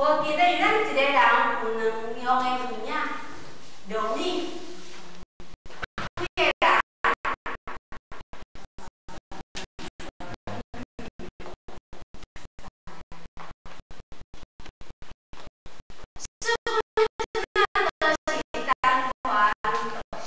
無記得咱一個人有兩樣的耳仔，兩耳，幾個人？是不是咱都是單傳獨修？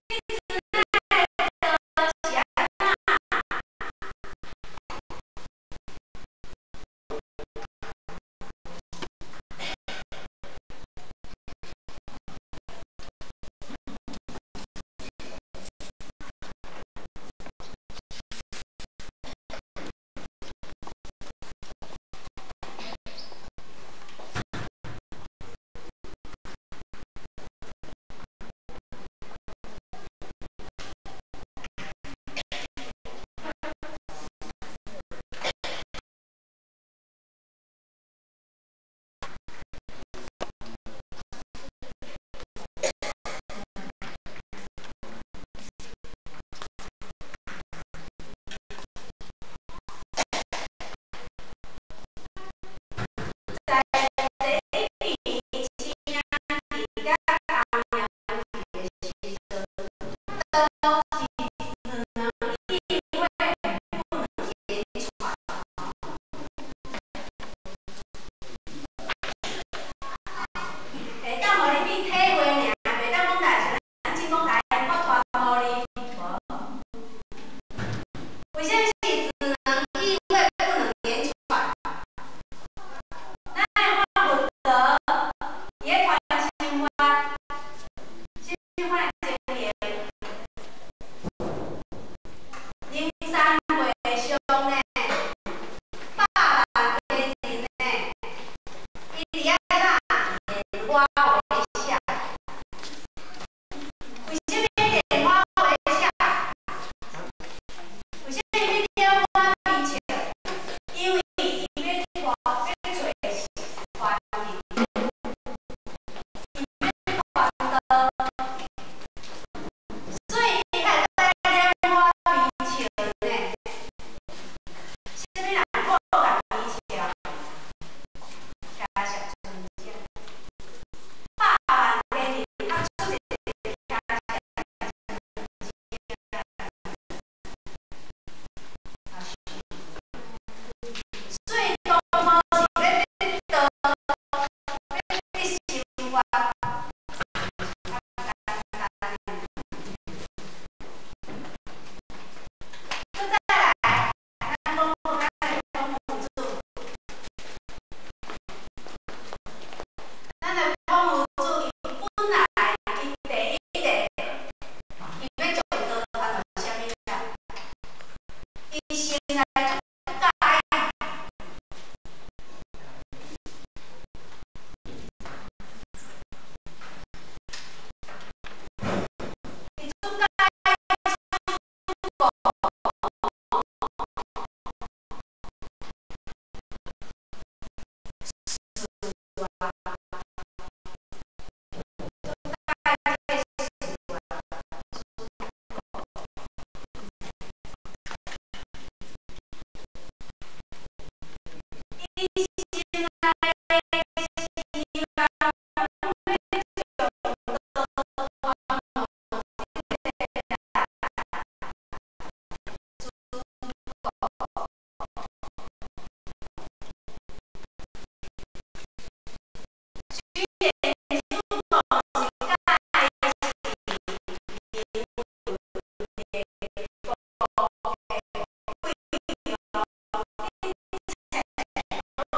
彼陣咱的道是按怎？在第一期請佇遮東陽的時陣，都是只能意會，不能言傳。會當予你去體會爾，袂當講但是咱進講台，我傳予你，無。為啥物是只能意會，不能言傳？咱來看佛陀，伊咧傳心法，心法的情形。靈山會上呢，百萬天人呢，伊佇遐啥蓮花微笑。為啥物蓮花微笑？為啥物欲點花微笑？因為伊欲傳，欲找傳人，伊欲傳道，所以伊愛愛蓮花微笑呢。啥物人顧共微笑？迦葉尊者，百萬天人啊，出一个迦葉尊者。所以當初是欲得道，欲得心法，較簡單的。閣再來，咱講咱的孔夫子，咱的孔夫子伊本來伊第一個，伊欲將道傳予啥物人？伊先來出教。伊出教四啊，出教四啊，伊先來希望欲將道傳予這個諸國。雖然諸國是佮伊是名聞的國的貴族，一切攏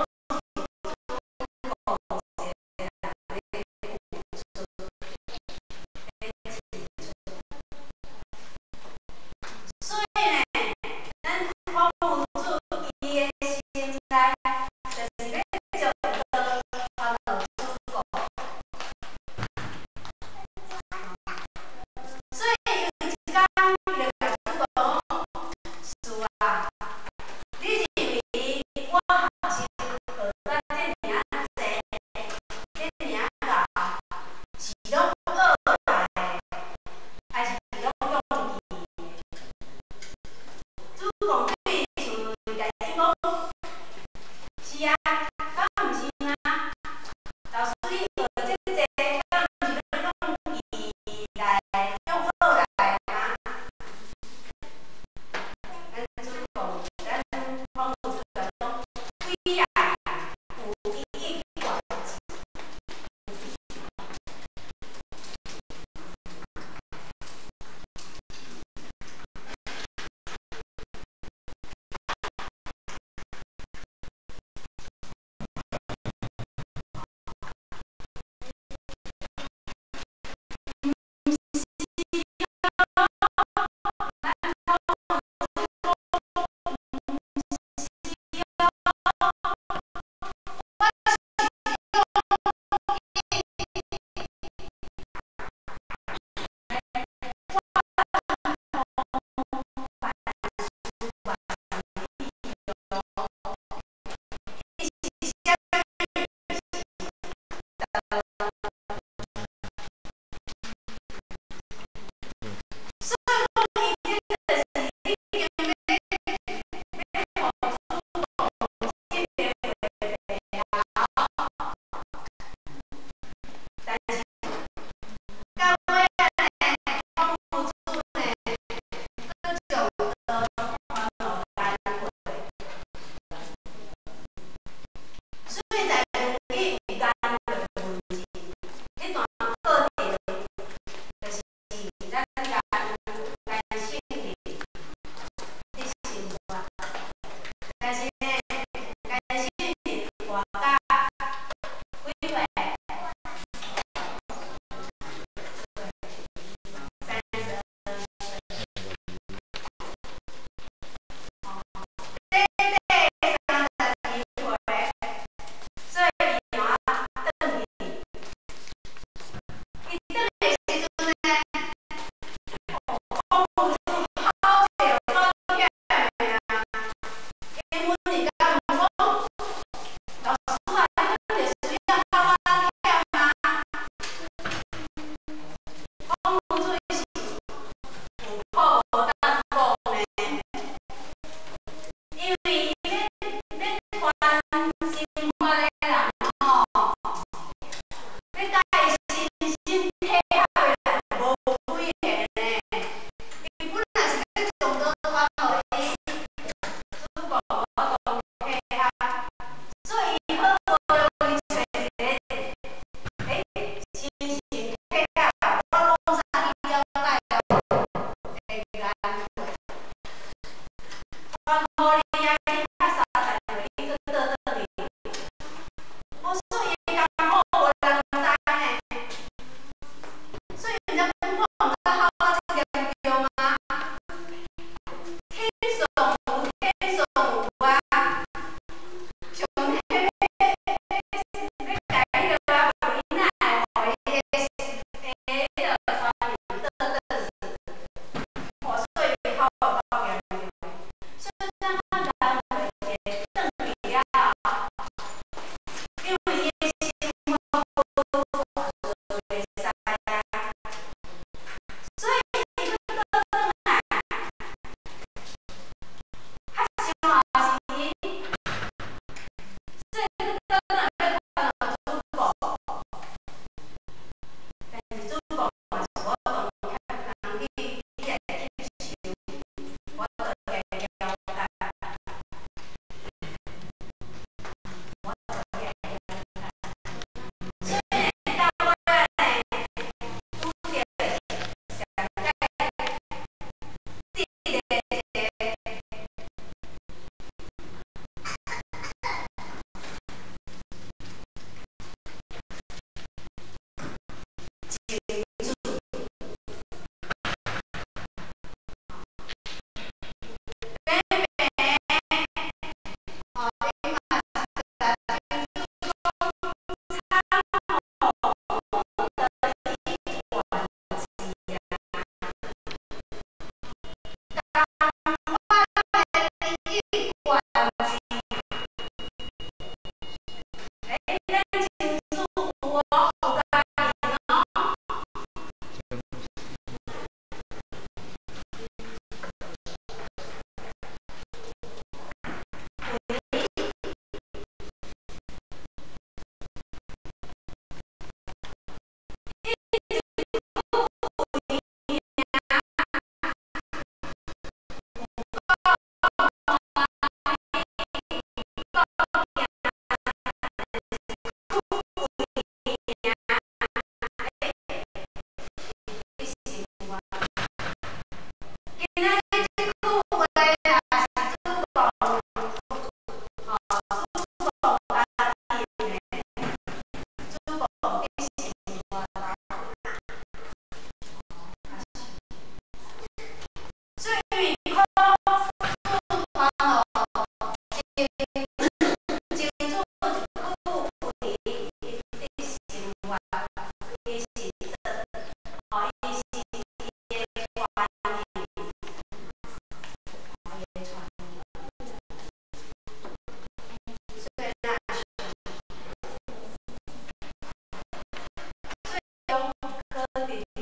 直直。